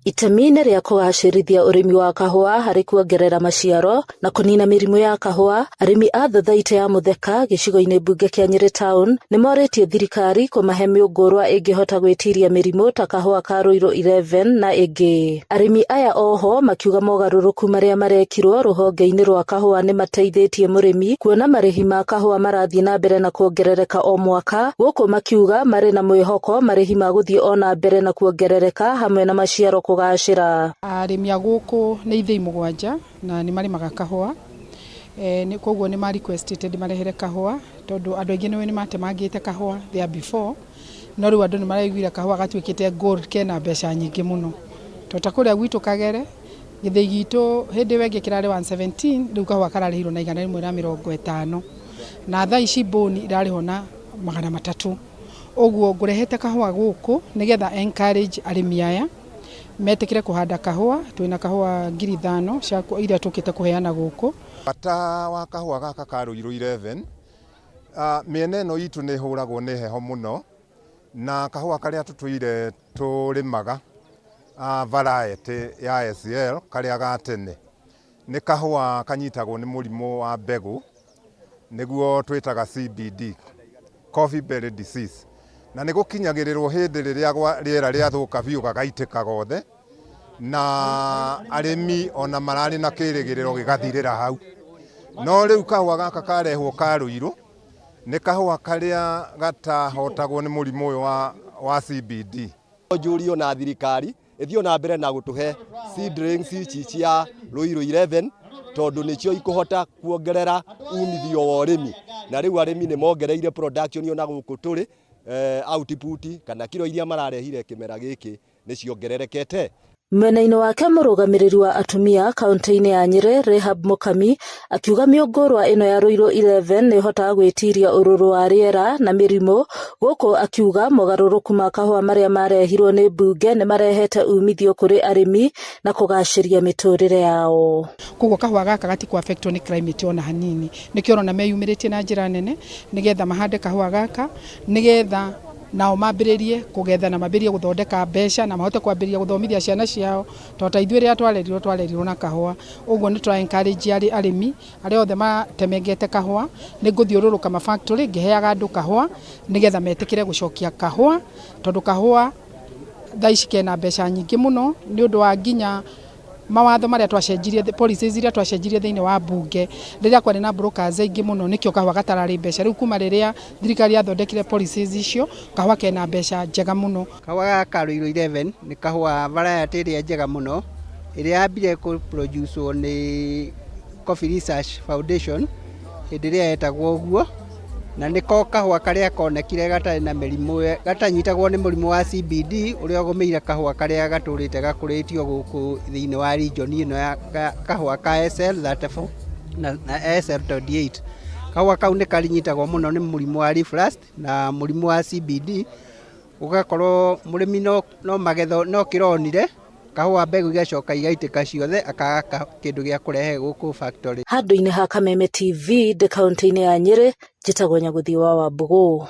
Itemi-inĩ rĩa kũgacĩrithia ũrĩmi wa kahũa harĩ kuongerera maciaro na kũnina mĩrimũ ya kahũa, arĩmi a thothaitĩ ya Mutheka gĩcigo-inĩ mbunge kĩa Nyĩrĩ Town nĩmorĩtie thirikari kũmahe mĩũngũrwa ĩngĩhota gwĩtiria mĩrimũ ta kahũa ka Ruiru 11 na ĩngĩ. Arĩmi aya oho makiuga mogarũrũku marĩa marekirwo rũhonge-inĩ rwa kahũa nĩmateithĩtie mũrĩmi kuona marĩhi ma kahũa marathiĩ na mbere na kuongerereka o mwaka, gũkũ makiuga marĩ na mwĩhoko marĩhi magũthiĩ o na mbere na kuongerereka hamwe na maciaro kũgacĩra. Arĩmi a gũkũ nĩ ithĩi mũgwanja na nĩ marĩmaga kahũa e, koguo nĩ ma requestĩte ndĩmarehere kahũa tondũ andũ aingĩ nĩ matemangĩte kahũa there before, no rĩu andũ nĩ maraiguire kahũa gatuĩkĩte gold kena mbeca nyingĩ mũno. To ta kũrĩa gwitũ Kagere gĩthĩi gitũ hĩndĩ ĩyo ĩngĩ kĩrarĩ 117, rĩu kahũa kararĩhirwo na 150, na thaa ici mbũni irarĩhwo na 300. Ũguo ngũrehete kahũa gũkũ nĩgetha encourage arĩmi aya metĩkĩre kũhanda kahũa. Twĩna kahũa 5000 cia iria tũkĩte kũheana gũkũ. Bata wa kahũa gaka ka Ruiru 11, mĩena ĩno itũ nĩ ĩhũragwo nĩ heho mũno, na kahũa karĩa tũtũire tũrĩmaga, variety ya SL karĩa ga tene, nĩ kahũa kanyitagwo nĩ mũrimũ wa mbegũ, nĩguo twĩtaga CBD, coffee berry disease, na nĩ gũkinyagĩrĩrwo hĩndĩ rĩrĩa rĩera rĩathũka biũ gagaitĩka gothe, na arĩmi ona mararĩ na kĩrĩgĩrĩro gĩgathirĩra hau. No rĩu kahũa gaka karehwo ka Ruiru nĩ kahũa karĩa gatahotagwo nĩ mũrimũ ũyũ wa CBD. Njũrio na thirikari ĩthiĩ na mbere na gũtũhe seedlings ici cia Ruiru 11 tondũ nĩcio ikũhota kuongerera umithio wa ũrĩmi, na rĩu arĩmi nĩ mongereire production ona gũkũ tũrĩ output kana kiro iria mararehire kĩmera gĩkĩ nĩ ciongererekete. Mwena-inĩ wake, mũrũgamĩrĩri wa atumia kaunti-inĩ ya Nyĩrĩ, Rehab Mukami, akiuga mĩũngũrwa ĩno ya Ruiru 11 nĩ ĩhotaga gwĩtiria ũrũrũ wa rĩera na mĩrimũ, gũkũ akiuga mogarũrũku ma kahũa marĩa marehirwo nĩ mbunge nĩ marehete umithio kũrĩ arĩmi na kũgacĩria mĩtũrĩre yao. Koguo kahũa gaka gatikũ affectwo nĩ climate ona hanini. Nĩkĩo ũrona meyumĩrĩtie na njĩra nene nĩgetha mahande kahũa gaka, nĩgetha nao mambĩrĩrie kũgetha na mambĩrĩrie gũthondeka mbeca na mahote kwambĩrĩria gũthomithia ciana ciao, to ta ithuĩ rĩrĩa twarerirwo na kahũa. Ũguo nĩ tũra encourage arĩmi arĩa othe matemengete kahũa. Nĩ ngũthiũrũrũka ma factory ngĩheaga andũ kahũa nĩgetha metĩkĩre gũcokia kahũa, tondũ kahũa thaa ici kena mbeca nyingĩ mũno nĩ ũndũ wa nginya mawatho marĩa twacenjirie, policies iria twacenjirie thĩinĩ wa mbunge rĩrĩa kwarĩ na brokers aingĩ mũno, nĩkĩo kahũa gatararĩ mbeca. Rĩu kuma rĩrĩa thirikari yathondekire policies icio, kahũa kena mbeca njega mũno. Kahũa gaka ka Ruiru 11 nĩ kahũa variety ĩrĩa njega mũno, ĩrĩa yambire kũ produce wo nĩ Coffee Research Foundation hĩndĩ ĩrĩa yetagwo ũguo, na nĩko kahũa karĩa konekire gatarĩ na mĩrimũ, gatanyitagwo nĩ mũrimũ wa CBD ũrĩa ũgũmĩire kahũa karĩa gatũrĩte gakũrĩtio gũkũ thĩinĩ wa region ĩno ya kahũa ka SL 34 na SL 28. Kahũa kau nĩ kanyitagwo mũno nĩ mũrimũ wa leaf rust na mũrimũ wa CBD, ũgakorwo mũrĩmi no magetho no kĩronire kahũa, mbegũ igacoka igaitĩka ciothe, akaga kĩndũ gĩa kũrehe gũkũ factory. Handũ-inĩ ha Kameme TV ndĩ kaunti-inĩ ya Nyĩrĩ, njĩtagwo Nyagũthiĩ wa Wambũgũ.